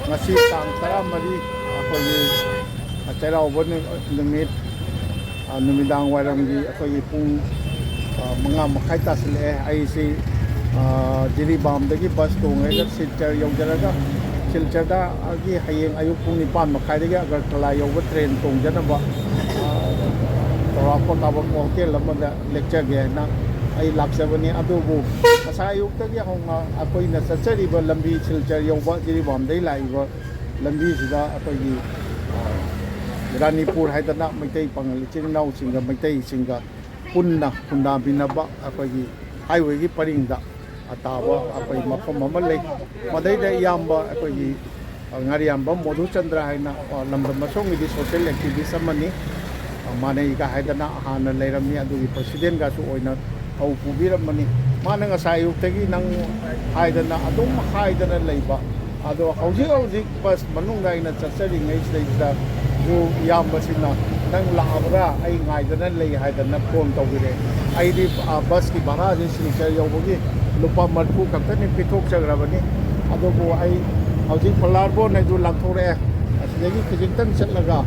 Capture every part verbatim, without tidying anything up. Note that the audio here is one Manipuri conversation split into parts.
ꯉꯁꯤ ꯇꯥꯡ ꯇꯔꯥꯃꯔꯤ, ꯑꯩꯈꯣꯏꯒꯤ ꯆꯩꯔꯥꯎꯕ ꯅꯨ-, ꯅꯨꯃꯤꯠ, ꯑ, ꯅꯨꯃꯤꯗꯥꯡ ꯋꯥꯏꯔꯝꯒꯤ ꯑꯩꯈꯣꯏꯒꯤ ꯄꯨꯡ, ꯑ, ꯃꯉꯥ ꯃꯈꯥꯏ ꯇꯥꯁꯤꯜꯂꯛꯑꯦ꯫ ꯑꯩꯁꯤ, ꯑ, ꯖꯤꯔꯤꯕꯥꯝꯗꯒꯤ ꯕꯁ ꯇꯣꯡꯉꯒ ꯁꯤꯜꯆꯔ ꯌꯧꯖꯔꯒ, ꯁꯤꯜꯆꯔꯗꯒꯤ ꯍꯌꯦꯡ ꯑꯌꯨꯛ ꯄꯨꯡ ꯅꯤꯄꯥꯟ ꯃꯈꯥꯏꯗꯒꯤ ꯑꯒꯔꯇꯂꯥ ꯌꯧꯕ ꯇ꯭ꯔꯦꯟ ꯇꯣꯡꯖꯅꯕ, ꯑ, ꯆꯥꯎꯔꯥꯛꯄ ꯀꯥꯕꯝ ꯍꯣꯇꯦꯜ ꯑꯃꯗ ꯂꯦꯛꯆꯒꯦ ꯍꯥꯏꯅ ꯑꯩ ꯂꯥꯛꯆꯕꯅꯤ꯫ ꯑꯗꯨꯕꯨ ꯉꯁꯥꯏ ꯑꯌꯨꯛꯇꯒꯤ ꯍꯧꯅ ꯑꯩꯈꯣꯏꯅ ꯆꯠꯆꯔꯤꯕ ꯂꯝꯕꯤ, ꯁꯤꯜꯆꯔ ꯌꯧꯕ ꯖꯤꯔꯤꯕꯥꯝꯗꯒꯤ ꯂꯥꯛꯏꯕ ꯂꯝꯕꯤꯁꯤꯗ ꯑꯩꯈꯣꯏꯒꯤ, ꯑ, ꯔꯥꯅꯤꯄꯨꯔ ꯍꯥꯏꯗꯅ ꯃꯩꯇꯩ ꯄꯥꯉꯜ ꯏꯆꯤꯜ ꯏꯅꯥꯎꯁꯤꯡꯒ ꯃꯩꯇꯩꯁꯤꯡꯒ ꯄꯨꯟꯅ ꯈꯨꯟꯗꯥꯃꯤꯟꯅꯕ ꯑꯩꯈꯣꯏꯒꯤ ꯍꯥꯏꯋꯦꯒꯤ ꯄꯔꯤꯡꯗ ꯇꯥꯕ ꯑꯩꯈꯣꯏ ꯃꯐꯝ ꯑꯃ ꯂꯩ꯫ ꯃꯗꯩꯗ ꯏꯌꯥꯝꯕ ꯑꯩꯈꯣꯏꯒꯤ, ꯑ, ꯉꯥꯔꯤꯌꯥꯝꯕꯝ ꯃꯣꯙꯨꯆꯟꯗ꯭ꯔ ꯍꯥꯏꯅ, ꯑ, ꯂꯝꯗꯝ ꯑꯁꯣꯝꯒꯤꯗꯤ social activist ꯑꯃꯅꯤ꯫ ꯑ, ꯃꯥꯟꯅꯩꯒ ꯍꯥꯏꯗꯅ ꯍꯥꯟꯅ ꯂꯩꯔꯝꯃꯤ, ꯑꯗꯨꯒꯤ presidentꯒꯁꯨ ꯑꯣꯏꯅ ꯊꯧ ꯄꯨꯕꯤꯔꯝꯕꯅꯤ꯫ ꯃꯥꯅ ꯉꯁꯥꯏ ꯑꯌꯨꯛꯇꯒꯤ ꯅꯪ ꯍꯥꯏꯗꯅ ꯑꯗꯨꯝ ꯍꯥꯏꯗꯅ ꯂꯩꯕ꯫ ꯑꯗꯣ ꯍꯧꯖꯤꯛ ꯍꯧꯖꯤꯛ ꯕꯁ ꯃꯅꯨꯡꯗ ꯑꯩꯅ ꯆꯠꯆꯔꯤꯉꯩꯁꯤꯗꯩꯁꯤꯗꯁꯨ ꯏꯌꯥꯝꯕꯁꯤꯅ "ꯅꯪ ꯂꯥꯛꯑꯕ꯭ꯔꯥ? ꯑꯩ ꯉꯥꯏꯗꯅ ꯂꯩ" ꯍꯥꯏꯗꯅ ꯐꯣꯟ ꯇꯧꯕꯤꯔꯛꯑꯦ꯫ ꯑꯩꯗꯤ, ꯑ, ꯕꯁꯀꯤ ꯚꯔꯥꯁꯦ ꯁꯤꯜꯆꯔ ꯌꯧꯕꯒꯤ ꯂꯨꯄꯥ ꯃꯔꯤꯐꯨ ꯈꯛꯇꯅꯤ ꯄꯤꯊꯣꯛꯆꯈ꯭ꯔꯕꯅꯤ꯫ ꯑꯗꯨꯕꯨ ꯑꯩ ꯍꯧꯖꯤꯛ ꯐꯂꯥꯔꯕꯣꯟ ꯍꯥꯏꯗꯨ ꯂꯥꯟꯊꯣꯔꯛꯑꯦ꯫ ꯑꯁꯤꯗꯒꯤ ꯈꯤꯖꯤꯛꯇꯪ ꯆꯠꯂꯒ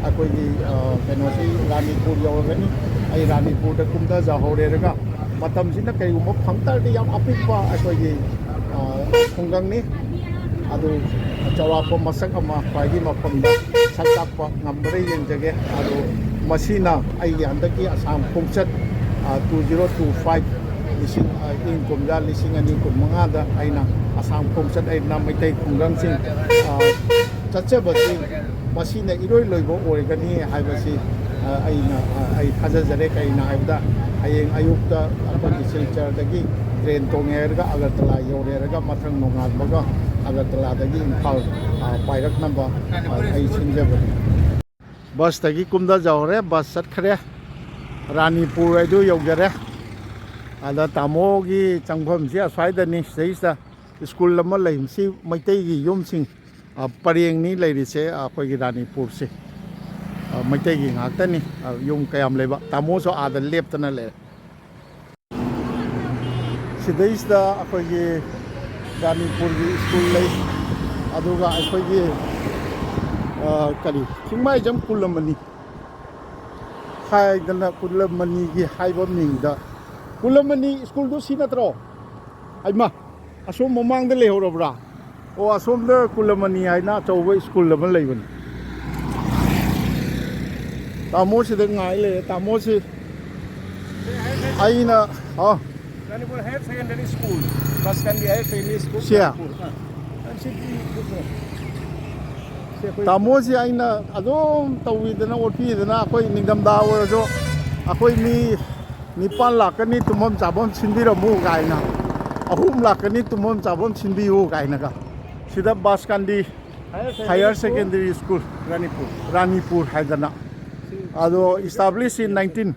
ꯑꯩꯈꯣꯏꯒꯤ, ꯑ, ꯀꯩꯅꯣꯁꯤ ꯔꯥꯅꯤꯄꯨꯔ ꯌꯧꯔꯒꯅꯤ꯫ ꯑꯩ ꯔꯥꯅꯤꯄꯨꯔꯗ ꯀꯨꯝꯊꯖꯍꯧꯔꯦꯔꯒ ꯃꯇꯝꯁꯤꯅ ꯀꯔꯤꯒꯨꯝꯕ ꯐꯪ ꯇꯥꯔꯗꯤ ꯌꯥꯝ ꯑꯄꯤꯛꯄ ꯑꯩꯈꯣꯏꯒꯤ, ꯑ, ꯈꯨꯡꯒꯪꯅꯤ꯫ ꯑꯗꯨ ꯆꯥꯎꯔꯥꯛꯄ ꯃꯁꯛ ꯑꯃ ꯈ꯭ꯋꯥꯏꯒꯤ ꯃꯐꯝꯗ ꯁꯛ ꯇꯥꯛꯄ ꯉꯝꯕ꯭ꯔꯥ ꯌꯦꯡꯖꯒꯦ꯫ ꯑꯗꯨ ꯃꯁꯤꯅ ꯑꯩꯒꯤ ꯍꯟꯗꯛꯀꯤ ꯑꯁꯥꯝ ꯈꯣꯡꯆꯠ, ꯑ, two zero two five, ꯂꯤꯁꯤꯡ, ꯑ, ꯏꯪ ꯀꯨꯝꯖꯥ ꯂꯤꯁꯤꯡ ꯑꯅꯤ ꯀꯨꯟꯃꯉꯥꯗ ꯑꯩꯅ ꯑꯁꯥꯝ ꯈꯣꯡꯆꯠ ꯑꯩꯅ ꯃꯩꯇꯩ ꯈꯨꯡꯒꯪꯁꯤꯡ, ꯑ, ꯆꯠꯆꯕꯁꯤ ꯃꯁꯤꯅ ꯏꯔꯣꯏ ꯂꯣꯏꯕ ꯑꯣꯏꯒꯅꯤ ꯍꯥꯏꯕꯁꯤ, ꯑ, ꯑꯩꯅ, ꯑ, ꯑꯩ ꯊꯥꯖꯖꯔꯦ꯫ ꯀꯔꯤꯒꯤꯅꯣ ꯍꯥꯏꯕꯗ ꯍꯌꯦꯡ ꯑꯌꯨꯛꯇ ꯑꯩꯈꯣꯏꯒꯤ ꯁꯤꯜꯆꯔꯗꯒꯤ ꯇ꯭ꯔꯦꯟ ꯇꯣꯡꯉꯦ ꯍꯥꯏꯔꯒ ꯑꯒꯔꯇꯂꯥ ꯌꯧꯔꯦ ꯍꯥꯏꯔꯒ ꯃꯊꯪ ꯅꯣꯡꯉꯥꯟꯕꯒ ꯑꯒꯔꯇꯂꯥꯗꯒꯤ ꯏꯝꯐꯥꯜ, ꯑ, ꯄꯥꯏꯔꯛꯅꯕ, ꯑ, ꯑꯩ ꯁꯤꯟꯖꯕꯅꯤ꯫ ꯕꯁꯇꯒꯤ ꯀꯨꯝꯊꯖꯍꯧꯔꯦ, ꯕꯁ ꯆꯠꯈ꯭ꯔꯦ꯫ ꯔꯥꯅꯤꯄꯨꯔ ꯍꯥꯏꯗꯨ ꯌꯧꯖꯔꯦ꯫ ꯑꯗ ꯇꯥꯃꯣꯒꯤ ꯆꯪꯐꯝꯁꯤ ꯑꯁ꯭ꯋꯥꯏꯗꯅꯤ, ꯁꯤꯗꯩꯁꯤꯗ ꯁ꯭ꯀꯨꯜ ꯑꯃ ꯂꯩ꯫ ꯃꯁꯤ ꯃꯩꯇꯩꯒꯤ ꯌꯨꯝꯁꯤꯡ, ꯑ, ꯄꯔꯦꯡꯅꯤ ꯂꯩꯔꯤꯁꯦ, ꯑꯩꯈꯣꯏꯒꯤ ꯔꯥꯅꯤꯄꯨꯔꯁꯦ꯫ ꯑ, ꯃꯩꯇꯩꯒꯤ ꯉꯥꯛꯇꯅꯤ꯫ ꯑ, ꯌꯨꯝ ꯀꯌꯥꯝ ꯂꯩꯕ꯫ ꯇꯥꯃꯣꯁꯨ ꯑꯥꯗ ꯂꯦꯞꯇꯅ ꯂꯩꯔꯦ꯫ ꯁꯤꯗꯩꯁꯤꯗ ꯑꯩꯈꯣꯏꯒꯤ ꯔꯥꯅꯤꯄꯨꯔꯒꯤ ꯁ꯭ꯀꯨꯜ ꯂꯩ꯫ ꯑꯗꯨꯒ ꯑꯩꯈꯣꯏꯒꯤ, ꯑ, ꯀꯔꯤ, ꯆꯤꯡꯃꯥꯏꯖꯝ ꯀꯨꯂꯃꯅꯤ ꯍꯥꯏꯗꯅ, ꯀꯨꯂꯃꯅꯤꯒꯤ ꯍꯥꯏꯕ ꯃꯤꯡꯗ, ꯀꯨꯂꯃꯅꯤ ꯁ꯭ꯀꯨꯜꯗꯨ ꯁꯤ ꯅꯠꯇ꯭ꯔꯣ? ꯍꯩꯃꯥ, ꯑꯁꯣꯝ ꯃꯃꯥꯡꯗ ꯂꯩꯍꯧꯔꯕ꯭ꯔꯥ? ꯑꯣ, ꯑꯁꯣꯝꯗ ꯀꯨꯂꯃꯅꯤ ꯍꯥꯏꯅ ꯑꯆꯧꯕ ꯁ꯭ꯀꯨꯜ ꯑꯃ ꯂꯩꯕꯅꯤ꯫ ꯇꯥꯃꯣꯁꯤꯗ ꯉꯥꯏ ꯂꯩꯔꯦ꯫ ꯇꯥꯃꯣꯁꯤ ꯑꯩꯅ, ꯑ, Ranipur Higher Secondary School, Baskandi Higher Secondary School, ꯁꯤ? Ranipur. ꯑ, ꯑ, ꯁꯤ, ꯁꯤ ꯑꯩꯈꯣꯏ ꯇꯥꯃꯣꯁꯤ ꯑꯩꯅ ꯑꯗꯨꯝ ꯇꯧꯕꯤꯗꯅ ꯑꯣꯠꯄꯤꯗꯅ, ꯑꯩꯈꯣꯏ ꯅꯤꯡꯊꯝꯊꯥ ꯑꯣꯏꯔꯁꯨ ꯑꯩꯈꯣꯏ ꯃꯤ ꯅꯤꯄꯥꯟ ꯂꯥꯛꯀꯅꯤ, ꯇꯨꯝꯐꯝ ꯆꯥꯐꯝ ꯁꯤꯟꯕꯤꯔꯝꯃꯨ ꯀꯥꯏꯅ, ꯑꯍꯨꯝ ꯂꯥꯛꯀꯅꯤ, ꯇꯨꯝꯐꯝ ꯆꯥꯐꯝ ꯁꯤꯟꯕꯤꯌꯨ ꯀꯥꯏꯅꯒ꯫ ꯁꯤꯗ ꯕꯥꯁꯀꯥꯟꯗꯤ Higher Secondary School, ꯔꯥꯅꯤꯄꯨꯔ꯫ ꯔꯥꯅꯤꯄꯨꯔ ꯍꯥꯏꯗꯅ꯫ ꯁꯤ ꯑꯗꯣ establish in nineteen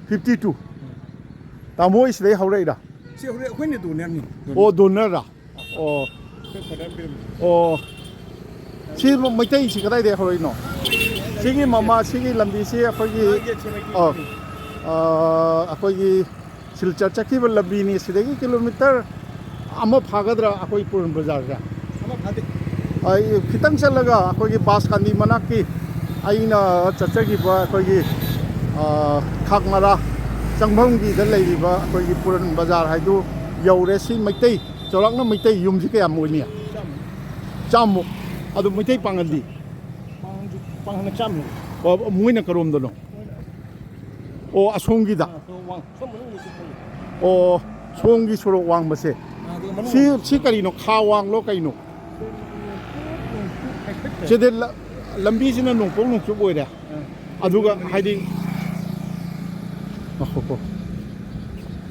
fifty two꯫ ꯇꯥꯃꯣ ꯍꯣꯏ ꯁꯤꯗꯩ ꯍꯧꯔꯛꯏꯔꯥ? ꯁꯤ ꯍꯧꯔꯛ-, ꯑꯩꯈꯣꯏꯅ ꯗꯣꯅꯔꯅꯤ꯫ ꯑꯣ, ꯗꯣꯅꯔꯔꯥ? ꯑꯣ꯫ ꯑꯩꯈꯣꯏ ꯐꯥꯗꯔ ꯄꯤꯔꯝꯃꯤ꯫ ꯑꯣ꯫ ꯁꯤ ꯃꯩꯇꯩꯁꯤ ꯀꯗꯥꯏꯗꯒꯤ ꯍꯧꯔꯛꯏꯅꯣ? ꯁꯤꯒꯤ ꯃꯃꯥ, ꯁꯤꯒꯤ ꯂꯝꯕꯤꯁꯤ ꯑꯩꯈꯣꯏꯒꯤ, ꯃꯥꯒꯤ ꯁꯤ ꯃꯩꯇꯩ ꯑꯣ, ꯂꯝꯕꯤ꯫ ꯑ, ꯑꯩꯈꯣꯏꯒꯤ ꯁꯤꯜꯆꯔ ꯆꯠꯈꯤꯕ ꯂꯝꯕꯤꯅꯤ꯫ ꯁꯤꯗꯒꯤ ꯀꯤꯂꯣꯃꯤꯇꯔ ꯑꯃ ꯐꯥꯒꯗ꯭ꯔꯥ ꯑꯩꯈꯣꯏ ꯄꯨꯔꯟ ꯕꯖꯥꯔꯁꯦ? ꯑꯃ ꯐꯥꯗꯦ꯫ ꯑꯩ ꯈꯤꯇꯪ ꯆꯠꯂꯒ ꯑꯩꯈꯣꯏꯒꯤ ꯕꯥꯁꯀꯥꯟꯗꯤ ꯃꯅꯥꯛꯀꯤ ꯑꯩꯅ ꯆꯠꯆꯈꯤꯕ ꯑꯩꯈꯣꯏꯒꯤ, ꯑ, ꯈꯥꯛꯃꯔꯥ ꯆꯪꯐꯝꯒꯤꯗ ꯂꯩꯔꯤꯕ ꯑꯩꯈꯣꯏꯒꯤ ꯄꯨꯔꯟ ꯕꯖꯥꯔ ꯍꯥꯏꯗꯨ ꯌꯧꯔꯦ꯫ ꯁꯤ ꯃꯩꯇꯩ, ꯆꯥꯎꯔꯥꯛꯅ ꯃꯩꯇꯩ ꯌꯨꯝꯁꯤ ꯀꯌꯥꯝ ꯑꯣꯏꯅꯤ? ꯆꯥꯝꯃ꯫ ꯆꯥꯝꯃꯨꯛ꯫ ꯑꯗꯨ ꯃꯩꯇꯩ ꯄꯥꯡꯒꯜꯗꯤ? ꯄꯥꯡꯒꯜꯁꯨ, ꯄꯥꯡꯒꯜꯅ ꯆꯥꯝꯃ꯫ ꯑꯣ, ꯃꯣꯏꯅ ꯀꯔꯣꯝꯗꯅꯣ? ꯑꯣ, ꯑꯁꯣꯝꯒꯤꯗ? ꯑꯥ, ꯁꯣꯝ ꯋꯥꯡ-, ꯁꯣꯝ ꯃꯅꯨꯡꯗꯁꯨ ꯂꯩ꯫ ꯑꯣ, ꯁꯣꯝꯒꯤ ꯁꯣꯔꯣꯛ ꯋꯥꯡꯕꯁꯦ꯫ ꯑꯥ, ꯑꯗꯨ ꯃꯅꯨꯡ ꯁꯤ, ꯁꯤ ꯀꯔꯤꯅꯣ? ꯈꯥ ꯋꯥꯡꯂꯣ ꯀꯩꯅꯣ? ꯁꯤꯗꯤ ꯂ-, ꯂꯝꯕꯤꯁꯤꯅ ꯅꯣꯡꯄꯣꯛ ꯅꯣꯡꯆꯨꯞ ꯑꯣꯏꯔꯦ꯫ ꯑꯥ꯫ ꯑꯗꯨꯒ ꯍꯥꯏꯗꯤ, ꯉꯥꯏꯈꯣꯀꯣ꯫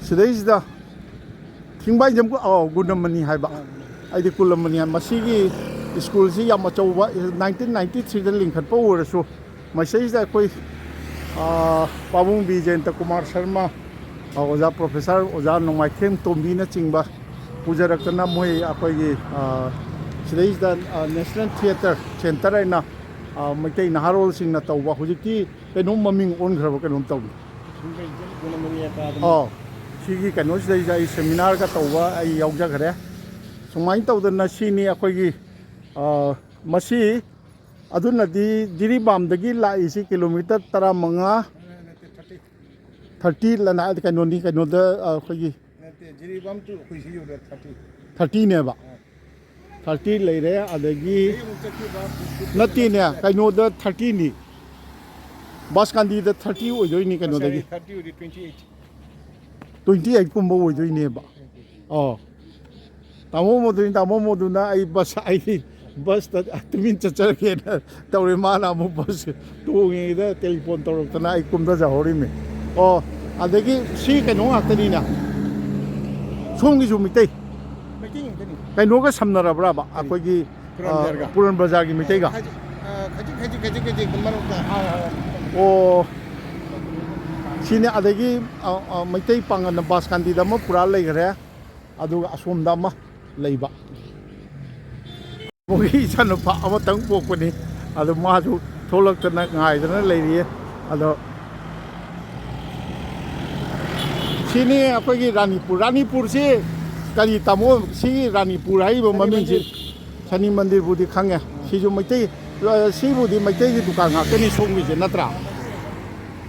ꯁꯤꯗꯩꯁꯤꯗ ꯊꯤꯡꯕꯥꯏꯖꯝ ꯀꯨ-, ꯑꯧ, ꯒꯨꯟꯗꯃꯅꯤ ꯍꯥꯏꯕ꯫ ꯑꯥ, ꯒꯨꯟꯗꯃꯅꯤ꯫ ꯑꯩꯗꯤ ꯀꯨꯂꯃꯅꯤ ꯍꯥꯏ-, ꯃꯁꯤꯒꯤ ꯁ꯭ꯀꯨꯜꯁꯤ ꯌꯥꯝ ꯑꯆꯧꯕ, nineteen ninety three ꯗ ꯂꯤꯡꯈꯠꯄ ꯑꯣꯏꯔꯁꯨ, ꯃꯁꯤꯗꯩꯁꯤꯗ ꯑꯩꯈꯣꯏ, ꯑꯥ, ꯄꯥꯕꯨꯡ ꯕꯤꯖꯦꯟꯇ ꯀꯨꯃꯥꯔ ꯁꯔꯃ, ꯑꯥ, ꯑꯣꯖꯥ ꯄ꯭ꯔꯣꯐꯦꯁꯔ, ꯑꯣꯖꯥ ꯅꯣꯡꯃꯥꯏꯊꯦꯝ ꯇꯣꯝꯕꯤꯅꯆꯤꯡꯕ ꯄꯨꯖꯔꯛꯇꯅ ꯃꯣꯏ ꯑꯩꯈꯣꯏꯒꯤ, ꯑꯥ, ꯁꯤꯗꯩꯁꯤꯗ, ꯑ, National Theatre Centre ꯍꯥꯏꯅ, ꯑ, ꯃꯩꯇꯩ ꯅꯍꯥꯔꯣꯜꯁꯤꯡꯅ ꯇꯧꯕ, ꯍꯧꯖꯤꯛꯇꯤ ꯀꯩꯅꯣꯝ ꯃꯃꯤꯡ ꯑꯣꯟꯈ꯭ꯔꯕ ꯀꯩꯅꯣꯝ ꯇꯧꯔꯤ꯫ ꯁꯨꯝꯕꯩ ꯒꯨꯅꯃꯅꯤ ꯑꯦꯀꯥꯗꯃꯤ꯫ ꯑꯣ, ꯁꯤꯒꯤ ꯀꯩꯅꯣꯁꯤꯗꯩꯁꯤꯗ ꯑꯩ seminar ꯒ ꯇꯧꯕ ꯑꯩ ꯌꯥꯎꯖꯈ꯭ꯔꯦ꯫ ꯁꯨꯃꯥꯏꯅ ꯇꯧꯗꯅ ꯁꯤꯅꯤ ꯑꯩꯈꯣꯏꯒꯤ, ꯑ, ꯃꯁꯤ ꯑꯗꯨꯅꯗꯤ ꯖꯤꯔꯤꯕꯥꯝꯗꯒꯤ ꯂꯥꯛꯏꯁꯤ kilometre ꯇꯔꯥꯃꯉꯥ, ꯅꯠꯇꯦ, ꯊꯥꯔꯇꯤ꯫ Thirty ꯂꯅ ꯀꯩꯅꯣꯅꯤ, ꯀꯩꯅꯣꯗ, ꯑ, ꯑꯩꯈꯣꯏꯒꯤ ꯅꯠꯇꯦ, ꯖꯤꯔꯤꯕꯥꯝ to ꯑꯩꯈꯣꯏ ꯁꯤ ꯌꯧꯔꯦ ꯊꯥꯔꯇꯤ꯫ Thirty ꯅꯦꯕ꯫ ꯑꯥ꯫ Thirty ꯂꯩꯔꯦ, ꯑꯗꯒꯤ ꯑꯗꯩ ꯑꯃꯨꯛ ꯆꯠꯈꯤꯕ ꯅꯠꯇꯦꯅꯦ, ꯀꯩꯅꯣꯗ thirty ꯅꯤ꯫ ꯕꯥꯁꯀꯥꯟꯗꯤꯗ thirty ꯑꯣꯏꯗꯣꯏꯅꯤ ꯀꯩꯅꯣꯗꯒꯤ꯫ Sorry, thirty ꯑꯣꯏꯗꯤ twenty eight꯫ Twenty eight ꯀꯨꯝꯕ ꯑꯣꯏꯗꯣꯏꯅꯦꯕ꯫ ꯑꯣ꯫ ꯇꯥꯃꯣ ꯃꯣꯗꯨꯅꯤ, ꯇꯥꯃꯣ ꯃꯣꯗꯨꯅ ꯑꯩ bus, ꯑꯩ bus ꯇ ꯇꯨꯃꯤꯟ ꯆꯠꯆꯔꯒꯦꯅ ꯇꯧꯔꯦ꯫ ꯃꯥꯅ ꯑꯃꯨꯛ bus ꯇꯣꯡꯉꯤꯉꯩꯗ telephone ꯇꯧꯔꯛꯇꯅ ꯑꯩ ꯀꯨꯝꯊꯖꯍꯧꯔꯤꯃꯤ꯫ ꯑꯣ, ꯑꯗꯒꯤ ꯁꯤ ꯀꯩꯅꯣ ꯉꯥꯛꯇꯅꯤꯅ꯫ ꯁꯣꯝꯒꯤꯁꯨ ꯃꯤꯇꯩ꯫ ꯃꯩꯇꯩ ꯉꯥꯛꯇꯅꯤ꯫ ꯀꯩꯅꯣꯒ ꯁꯝꯅꯔꯕ꯭ꯔꯕ? ꯑꯩꯈꯣꯏꯒꯤ, ꯄꯨꯔꯥꯟ ꯑ, ꯕꯖꯥꯔꯒ꯫ ꯄꯨꯔꯥꯟ ꯕꯖꯥꯔꯒꯤ ꯃꯩꯇꯩꯒ? ꯈꯖꯤꯛ, ꯑ, ꯈꯖꯤꯛ, ꯈꯖꯤꯛ, ꯈꯖꯤꯛ, ꯈꯖꯤꯛ ꯃꯔꯛꯇ꯫ ꯑꯣ꯫ ꯁꯤꯅꯤ꯫ ꯑꯗꯒꯤ, ꯑ, ꯑ, ꯃꯩꯇꯩ ꯄꯥꯡꯒꯜꯅ ꯕꯥꯁꯀꯥꯟꯗꯤꯗ ꯑꯃ ꯄꯨꯔꯥ ꯂꯩꯈ꯭ꯔꯦ꯫ ꯑꯗꯨꯒ ꯑꯁꯣꯝꯗ ꯑꯃ ꯂꯩꯕ꯫ ꯃꯣꯏꯒꯤ ꯏꯆꯥꯅꯨꯄꯥ ꯑꯃꯇꯪ ꯄꯣꯛꯄꯅꯤ꯫ ꯑꯗꯨ ꯃꯥꯁꯨ ꯊꯣꯛꯂꯛꯇꯅ ꯉꯥꯏꯗꯅ ꯂꯩꯔꯤꯌꯦ꯫ ꯑꯗꯣ ꯁꯤꯅꯤ ꯑꯩꯈꯣꯏꯒꯤ ꯔꯥꯅꯤꯄꯨꯔ꯫ ꯔꯥꯅꯤꯄꯨꯔꯁꯤ ꯀꯔꯤ ꯇꯥꯃꯣ? ꯁꯤꯒꯤ ꯔꯥꯅꯤꯄꯨꯔ ꯍꯥꯏꯔꯤꯕ ꯃꯃꯤꯡꯁꯤ? ꯁꯅꯤ ꯃꯟꯗꯤꯔꯕꯨꯗꯤ ꯈꯪꯉꯦ꯫ ꯁꯤꯁꯨ ꯃꯩꯇꯩ, ꯑ, ꯁꯤꯕꯨꯗꯤ ꯃꯩꯇꯩꯒꯤ ꯗꯨꯀꯥꯟ ꯉꯥꯛꯇꯅꯤ ꯁꯣꯝꯒꯤꯁꯦ, ꯅꯠꯇ꯭ꯔꯥ?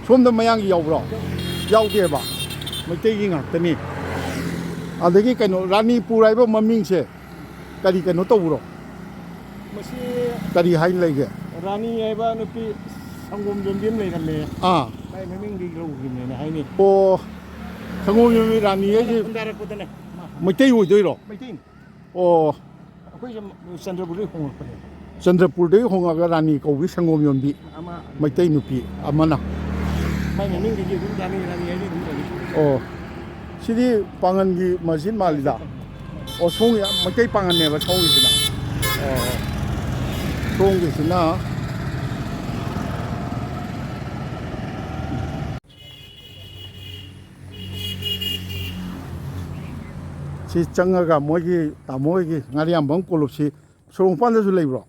ꯁꯣꯝꯗ ꯃꯌꯥꯡꯒꯤ ꯌꯥꯎꯕ꯭ꯔꯣ? ꯌꯥꯎꯗꯦꯕ, ꯃꯩꯇꯩꯒꯤ ꯉꯥꯛꯇꯅꯤ꯫ ꯑꯗꯒꯤ ꯀꯩꯅꯣ, ꯔꯥꯅꯤꯄꯨꯔ ꯍꯥꯏꯕ ꯃꯃꯤꯡꯁꯦ ꯀꯔꯤ ꯀꯩꯅꯣ ꯇꯧꯕ꯭ꯔꯣ? ꯃꯁꯤ ꯀꯔꯤ ꯍꯥꯏꯅ ꯂꯩꯒꯦ? ꯔꯥꯅꯤ ꯍꯥꯏꯕ ꯅꯨꯄꯤ ꯁꯪꯒꯣꯝ ꯌꯣꯟꯕꯤ ꯑꯃ ꯂꯩꯔꯝꯃꯦ꯫ ꯑꯥ꯫ ꯃꯥꯏ ꯃꯃꯤꯡꯗꯤ ꯂꯧꯈꯤꯕꯅꯦꯅ ꯍꯥꯏꯅꯤ꯫ ꯑꯣ, ꯁꯪꯒꯣꯝ ꯌꯣꯟꯕꯤ ꯔꯥꯅꯤ ꯍꯥꯏꯁꯦ ꯈꯨꯟꯗꯥꯔꯛꯄꯗꯅꯦ꯫ ꯃꯩꯇꯩ ꯑꯣꯏꯗꯣꯏꯔꯣ? ꯃꯩꯇꯩꯅꯤ꯫ ꯑꯣ꯫ ꯑꯩꯈꯣꯏꯁꯦ ꯆꯟꯗ꯭ꯔꯄꯨꯔꯗꯒꯤ ꯍꯣꯡꯉꯛꯄꯅꯦ꯫ ꯆꯟꯗ꯭ꯔꯄꯨꯔꯗꯒꯤ ꯍꯣꯡꯉꯒ ꯔꯥꯅꯤ ꯀꯧꯕꯤ ꯁꯪꯒꯣꯝ ꯌꯣꯟꯕꯤ ꯑꯃ꯫ ꯃꯩꯇꯩ ꯅꯨꯄꯤ ꯑꯃꯅ꯫ ꯃꯥꯏ ꯃꯃꯤꯡꯗꯒꯤ ꯑꯗꯨꯝ ꯔꯥꯅꯤ, ꯔꯥꯅꯤ ꯍꯥꯏꯗꯤ ꯑꯗꯨꯝ ꯂꯩ꯫ ꯑꯣ꯫ ꯁꯤꯗꯤ ꯄꯥꯡꯒꯟꯒꯤ ꯃꯁꯖꯤꯠ ꯃꯥꯜꯂꯤꯗ꯫ ꯑꯣ, ꯁꯣꯝꯒꯤ ꯃꯩꯇꯩ ꯄꯥꯡꯒꯟꯅꯦꯕ ꯁꯣꯝꯒꯤꯁꯤꯅ꯫ ꯑꯣ꯫ ꯁꯣꯝꯒꯤꯁꯤꯅ ꯁꯤ ꯆꯪꯉꯒ ꯃꯣꯏꯒꯤ ꯇꯥꯃꯣ ꯍꯣꯏꯒꯤ ꯉꯥꯔꯤꯌꯥꯟꯕꯝ ꯀꯣꯂꯨꯞꯁꯤ ꯁꯣꯔꯣꯛ ꯃꯄꯥꯟꯗꯁꯨ ꯂꯩꯕ꯭ꯔꯣ?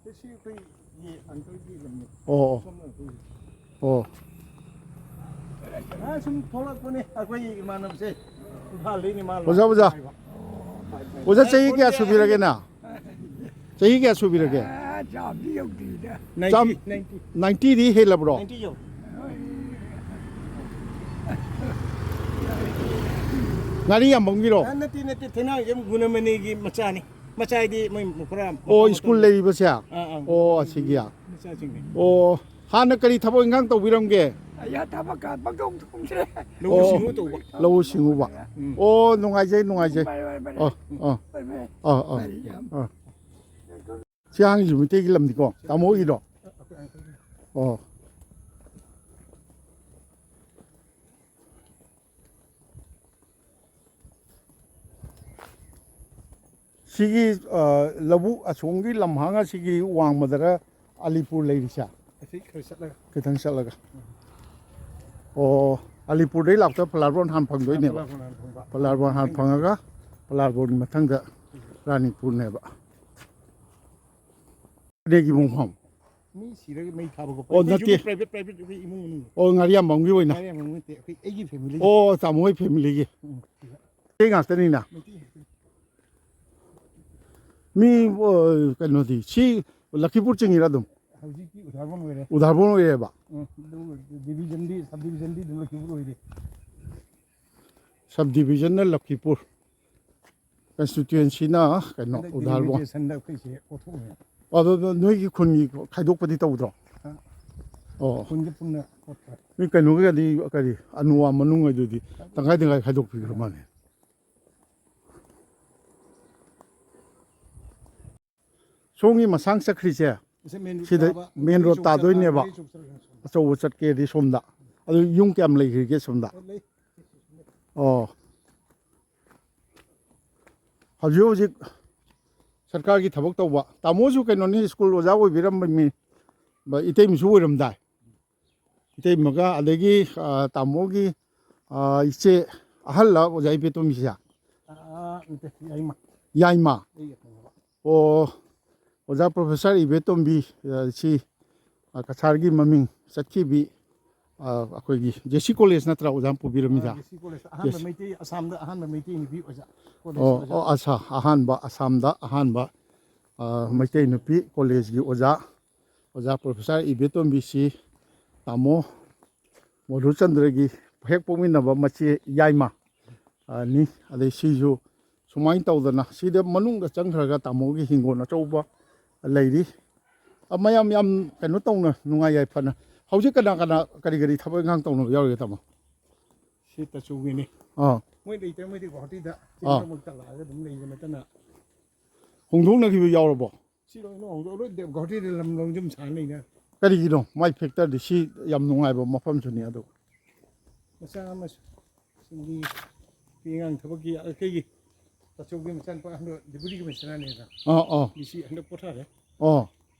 ꯁꯤ ꯑꯩꯈꯣꯏꯒꯤ ꯑꯪꯀꯜꯒꯤ ꯂꯝꯅꯤ꯫ ꯑꯣ, ꯑꯣ꯫ ꯁꯣꯝꯅ ꯑꯩꯈꯣꯏꯒꯤ꯫ ꯑꯣ꯫ ꯑꯥ, ꯁꯨꯝ ꯊꯣꯛꯂꯛꯄꯅꯦ ꯑꯩꯈꯣꯏ ꯏꯃꯥꯟꯅꯕꯁꯦ꯫ ꯏꯝꯐꯥꯜꯗꯩꯅꯦ ꯃꯥ ꯑꯣꯖꯥ, ꯑꯣꯖꯥ꯫ ꯂꯥꯛꯄ꯫ ꯑꯣꯖꯥ, ꯆꯍꯤ ꯀꯌꯥ ꯁꯨꯕꯤꯔꯒꯦ ꯅꯪ? ꯆꯍꯤ ꯀꯌꯥ ꯁꯨꯕꯤꯔꯒꯦ? ꯑꯥ, ꯆꯥꯝꯗꯤ ꯌꯧꯗ꯭ꯔꯤꯗ꯫ ꯆꯥꯝ-, ꯅꯥꯏꯟꯇꯤ, ꯅꯥꯏꯟꯇꯤ꯫ ꯅꯥꯏꯟꯇꯤꯗꯤ ꯍꯦꯜꯂꯕ꯭ꯔꯣ? ꯅꯥꯏꯟꯇꯤ ꯌꯧ꯫ ꯉꯥꯔꯤ ꯌꯥꯝꯕꯝꯒꯤꯔꯣ? ꯑꯥ, ꯅꯠꯇꯦ, ꯅꯠꯇꯦ, ꯊꯦꯅꯥꯡꯖꯝ ꯒꯨꯅꯃꯅꯤꯒꯤ ꯃꯆꯥꯅꯤ꯫ ꯃꯆꯥ ꯍꯥꯏꯗꯤ ꯃꯣꯏ ꯈꯔ ꯑꯣ, ꯃꯄꯥ ꯁ꯭ꯀꯨꯜ ꯃꯇꯝꯗ꯫ ꯂꯩꯔꯤꯕꯁꯦ? ꯑꯥ, ꯑꯥ꯫ ꯑꯣ, ꯑꯁꯤꯒꯤ꯫ ꯃꯆꯥꯁꯤꯡꯅꯤ꯫ ꯑꯣ, ꯍꯥꯟꯅ ꯀꯔꯤ ꯊꯕꯛ ꯏꯪꯈꯥꯡ ꯇꯧꯕꯤꯔꯝꯒꯦ? ꯑꯩ ꯊꯕꯛ ꯀ-, ꯄꯪꯇꯧ ꯇꯧꯗ꯭ꯔꯦ꯫ ꯂꯧꯎ ꯑꯣ, ꯁꯤꯡꯎ ꯇꯧꯕ꯫ ꯂꯧꯎ ꯁꯤꯡꯎꯕ꯫ ꯎꯝ꯫ ꯑꯣ, ꯅꯨꯡꯉꯥꯏꯖꯩ, ꯅꯨꯡꯉꯥꯏꯖꯩ꯫ ꯐꯔꯦ, ꯐꯔꯦ, ꯐꯔꯦ꯫ ꯑꯣ, ꯑꯣ꯫ ꯐꯔꯦ, ꯐꯔꯦ꯫ ꯑꯣ, ꯑꯣ꯫ ꯐꯔꯦ, ꯌꯥꯝ꯫ ꯑꯣ꯫ ꯁꯤ ꯑꯉꯥꯡꯁꯤꯁꯨ ꯃꯩꯇꯩꯒꯤ ꯂꯝꯅꯤꯀꯣ? ꯇꯥꯃꯣꯒꯤꯔꯣ? ꯑꯣ꯫ ꯁꯤꯒꯤ, ꯑ, ꯂꯧꯕꯨꯛ ꯑꯁꯣꯝꯒꯤ ꯂꯝꯍꯥꯡ ꯑꯁꯤꯒꯤ ꯋꯥꯡꯃꯗꯔ ꯑꯂꯤꯄꯨꯔ ꯂꯩꯔꯤꯁꯦ? ꯑꯁꯤ ꯈꯔ ꯆꯠꯂꯒ꯫ ꯈꯤꯇꯪ ꯆꯠꯂꯒ꯫ ꯑꯣ, ꯑꯂꯤꯄꯨꯔꯗꯩ ꯂꯥꯛꯄꯗ ꯐꯂꯥꯔꯕꯣꯟ ꯍꯥꯟꯅ ꯐꯪꯗꯣꯏꯅꯦꯕ꯫ ꯑꯥ, ꯐꯂꯥꯔꯕꯣꯟ ꯍꯥꯟꯅ ꯐꯪꯕ꯫ ꯐꯂꯥꯔꯕꯣꯟ ꯍꯥꯟꯅ ꯐꯪꯉꯒ, ꯐꯂꯥꯔꯕꯣꯟꯒꯤ ꯃꯊꯪꯗ ꯔꯥꯅꯤꯄꯨꯔꯅꯦꯕ꯫ ꯀꯔꯤꯒꯤ ꯃꯣꯡꯐꯝ? ꯃꯤ ꯁꯤꯔꯒ ꯃꯩ ꯊꯥꯕ ꯈꯣꯠꯄ꯫ ꯑꯣ, ꯑꯩꯈꯣꯏ ꯅꯠꯇꯦ꯫ ꯌꯨꯝꯒꯤ private, private ꯑꯩꯈꯣꯏ ꯏꯃꯨꯡ ꯃꯅꯨꯡ꯫ ꯑꯣ, ꯉꯥꯔꯤꯌꯥꯝꯕꯝꯒꯤ ꯑꯣꯏꯅ? ꯉꯥꯔꯤꯌꯥꯝꯕꯝꯒꯤ ꯅꯠꯇꯦ, ꯑꯩꯈꯣꯏ, ꯑꯩꯒꯤ family꯫ ꯑꯣ, ꯇꯥꯃꯣ ꯍꯣꯏ family ꯒꯤ꯫ ꯎꯝ, ꯁꯤꯗ꯫ ꯃꯩꯇꯩ ꯉꯥꯛꯇꯅꯤꯅ꯫ ꯃꯩꯇꯩ ꯉꯥꯛꯇꯅꯤ꯫ ꯃꯤ, ꯑ, ꯀꯩꯅꯣꯗꯤ, ꯁꯤ ꯂꯈꯤꯄꯨꯔ ꯆꯤꯡꯉꯤꯔꯥ ꯑꯗꯨꯝ? ꯍꯧꯖꯤꯛꯇꯤ ꯎꯙꯥꯔꯕꯣꯟ ꯑꯣꯏꯔꯦ꯫ ꯎꯙꯥꯔꯕꯣꯟ ꯑꯣꯏꯔꯦꯕ? ꯎꯝ, ꯑꯗꯨ division ꯗꯤ, sub division ꯗꯤ ꯑꯗꯨꯝ ꯂꯈꯤꯄꯨꯔ ꯑꯣꯏꯔꯦ꯫ Sub division ꯅ ꯂꯈꯤꯄꯨꯔ꯫ Constituency ꯅ ꯀꯩꯅꯣ, ꯍꯟꯗꯛ ꯎꯙꯥꯔꯕꯣꯟ꯫ Delimitation ꯗ ꯑꯩꯈꯣꯏꯁꯦ ꯑꯣꯟꯊꯣꯛꯑꯦ꯫ ꯑꯗꯣ, ꯑꯗꯣ ꯅꯣꯏꯒꯤ ꯈꯨꯟꯒꯤ ꯈꯥꯏꯗꯣꯛꯄꯗꯤ ꯇꯧꯗ꯭ꯔꯣ? ꯑ, ꯑꯣ꯫ ꯈꯨꯟꯁꯦ ꯄꯨꯟꯅ ꯈꯣꯠꯈ꯭ꯔꯦ꯫ ꯅꯣꯏ ꯀꯩꯅꯣꯒꯤꯗꯤ ꯀꯔꯤ, ꯑꯅꯨꯋꯥ ꯃꯅꯨꯡ ꯍꯥꯏꯗꯨꯗꯤ ꯇꯪꯈꯥꯏ ꯇꯪꯈꯥꯏ ꯈꯥꯏꯗꯣꯛꯄꯤꯈ꯭ꯔ ꯃꯥꯜꯂꯦ꯫ ꯁꯣꯝꯒꯤ ꯃꯁꯥꯡ ꯆꯠꯈ꯭ꯔꯤꯁꯦ, ꯁꯤ main road ꯁꯤꯗ ꯇꯥꯕ, main road ꯒꯥꯔꯤ ꯑꯆꯧꯕ ꯆꯠꯄ, ꯇꯥꯗꯣꯏꯅꯦꯕ꯫ ꯒꯥꯔꯤ ꯑꯆꯧꯕ ꯆꯠꯂꯒ ꯁꯣꯝꯗ꯫ ꯑꯆꯧꯕ ꯆꯠꯀꯦꯗꯤ ꯁꯣꯝꯗ꯫ ꯑꯗꯨ ꯌꯨꯝ ꯀꯌꯥꯝ ꯂꯩꯈ꯭ꯔꯤꯒꯦ ꯁꯣꯝꯗ? ꯑꯣ, ꯂꯩ꯫ ꯑꯣ꯫ ꯍꯧꯖꯤꯛ ꯍꯧꯖꯤꯛ ꯁꯔꯀꯥꯔꯒꯤ ꯊꯕꯛ ꯇꯧꯕ꯫ ꯇꯥꯃꯣꯁꯨ ꯀꯩꯅꯣꯅꯤ, ꯁ꯭ꯀꯨꯜ ꯑꯣꯖꯥ ꯑꯣꯏꯕꯤꯔꯝꯕ ꯃꯤ, ꯕ-, ꯏꯇꯩꯃꯁꯨ ꯑꯣꯏꯔꯝꯗꯥꯏ꯫ ꯏꯇꯩꯃꯒ, ꯑꯗꯒꯤ, ꯑ, ꯇꯥꯃꯣꯒꯤ, ꯑ, ꯏꯆꯦ ꯑꯍꯜꯂ ꯑꯣꯖꯥ ꯏꯕꯦꯇꯣꯝꯕꯤꯁꯦ? ꯑ, ꯅꯠꯇꯦ, ꯌꯥꯏꯃ꯫ ꯌꯥꯏꯃ? ꯑꯩꯒ ꯈꯪꯅꯕ꯫ ꯑꯣ, ꯑꯣꯖꯥ ꯄ꯭ꯔꯣꯐꯦꯁꯔ ꯏꯕꯦꯇꯣꯝꯕꯤ, ꯑ, ꯁꯤ, ꯑ, ꯀꯁꯥꯔꯒꯤ ꯃꯃꯤꯡ ꯆꯠꯈꯤꯕꯤ, ꯑ, ꯑꯩꯈꯣꯏꯒꯤ ꯖꯦ ꯁꯤ ꯀꯣꯂꯦꯖ ꯅꯠꯇ꯭ꯔꯥ ꯑꯣꯖꯥ ꯄꯨꯕꯤꯔꯝꯃꯤꯁꯦ? ꯑ, ꯖꯦ ꯁꯤ ꯀꯣꯂꯦꯖ ꯑꯍꯥꯟꯕ ꯖꯦ ꯁꯤ꯫ ꯃꯩꯇꯩ, ꯑꯁꯥꯝꯗ ꯑꯍꯥꯟꯕ ꯃꯩꯇꯩ ꯅꯨꯄꯤ ꯑꯣꯖꯥ, ꯀꯣꯂꯦꯖ ꯑꯣ, ꯑꯣꯖꯥ꯫ ꯑꯣ, ꯑꯁꯥ-, ꯑꯍꯥꯟꯕ, ꯑꯁꯥꯝꯗ ꯑꯍꯥꯟꯕ, ꯑ, ꯃꯩꯇꯩ ꯅꯨꯄꯤ ꯀꯣꯂꯦꯖꯀꯤ ꯑꯣꯖꯥ, ꯑꯣꯖꯥ ꯄ꯭ꯔꯣꯐꯦꯁꯔ ꯏꯕꯦꯇꯣꯝꯕꯤꯁꯤ ꯇꯥꯃꯣ ꯃꯣꯙꯨꯆꯟꯗ꯭ꯔꯒꯤ ꯍꯦꯛ ꯄꯣꯛꯃꯤꯟꯅꯕ ꯃꯆꯦ ꯌꯥꯏꯃ, ꯑ, ꯅꯤ꯫ ꯑꯗꯩ ꯁꯤꯁꯨ ꯁꯨꯃꯥꯏꯅ ꯇꯧꯗꯅ ꯁꯤꯗ ꯃꯅꯨꯡꯗ ꯆꯪꯈ꯭ꯔꯒ ꯇꯥꯃꯣꯒꯤ ꯍꯤꯡꯒꯣꯜ ꯑꯆꯧꯕ ꯂꯩꯔꯤ꯫ ꯑ, ꯃꯌꯥꯝ ꯌꯥꯝ ꯀꯩꯅꯣ ꯇꯧꯅ ꯅꯨꯡꯉꯥꯏ ꯌꯥꯏꯐꯅ꯫ ꯍꯧꯖꯤꯛ ꯀꯅꯥ ꯀꯅꯥ ꯀꯔꯤ ꯀꯔꯤ ꯊꯕꯛ ꯏꯪꯈꯥꯡ ꯇꯧꯅꯕ ꯌꯥꯎꯔꯤꯒꯦ ꯇꯥꯃꯣ? ꯁꯤ ꯇꯆꯧꯒꯤꯅꯤ꯫ ꯑꯥ꯫ ꯃꯣꯏ ꯂꯩꯇ꯭ꯔꯦ, ꯃꯣꯏꯗꯤ ꯒꯨꯋꯥꯍꯥꯇꯤꯗ ꯑꯥ꯫ ꯆꯤꯡꯗ ꯑꯃꯨꯛ ꯇꯂꯛꯑꯒ ꯑꯗꯨꯝ ꯂꯩꯕ ꯅꯠꯇꯅ꯫ ꯍꯣꯡꯗꯣꯛꯅꯈꯤꯕ ꯌꯥꯎꯔꯕꯣ? ꯁꯤ ꯂꯣꯏꯅ ꯍꯣꯡꯗꯣꯛꯑ ꯂꯣꯏ ꯗꯦ-, ꯒꯨꯋꯥꯍꯥꯇꯤꯗ ꯂꯝ ꯂꯧ ꯌꯨꯝ ꯁꯥ ꯂꯩꯅ꯫ ꯀꯔꯤꯒꯤꯅꯣ ꯃꯥꯏ ꯐꯦꯛꯇꯔꯗꯤ? ꯁꯤ ꯌꯥꯝ ꯅꯨꯡꯉꯥꯏꯕ ꯃꯐꯝꯁꯨꯅꯤ ꯑꯗꯨ꯫ ꯃꯆꯥ ꯑꯃꯁꯨ ꯁꯤꯡꯒꯤ ꯅꯨꯄꯤ ꯑꯉꯥꯡ ꯊꯕꯛꯀꯤ ꯑꯩꯈꯣꯏꯒꯤ ꯇꯥꯆꯧꯒꯤ ꯃꯆꯥꯅꯨꯄꯥ ꯑꯍꯟꯗꯣ ꯗꯤꯄꯨꯇꯤ ꯀꯃꯤꯁꯅꯔꯅꯦꯕ꯫ ꯑꯥ, ꯑꯥ꯫ ꯗꯤ ꯁꯤ ꯍꯟꯗꯛ ꯄꯣꯊꯥꯔꯦ꯫ ꯑꯣ꯫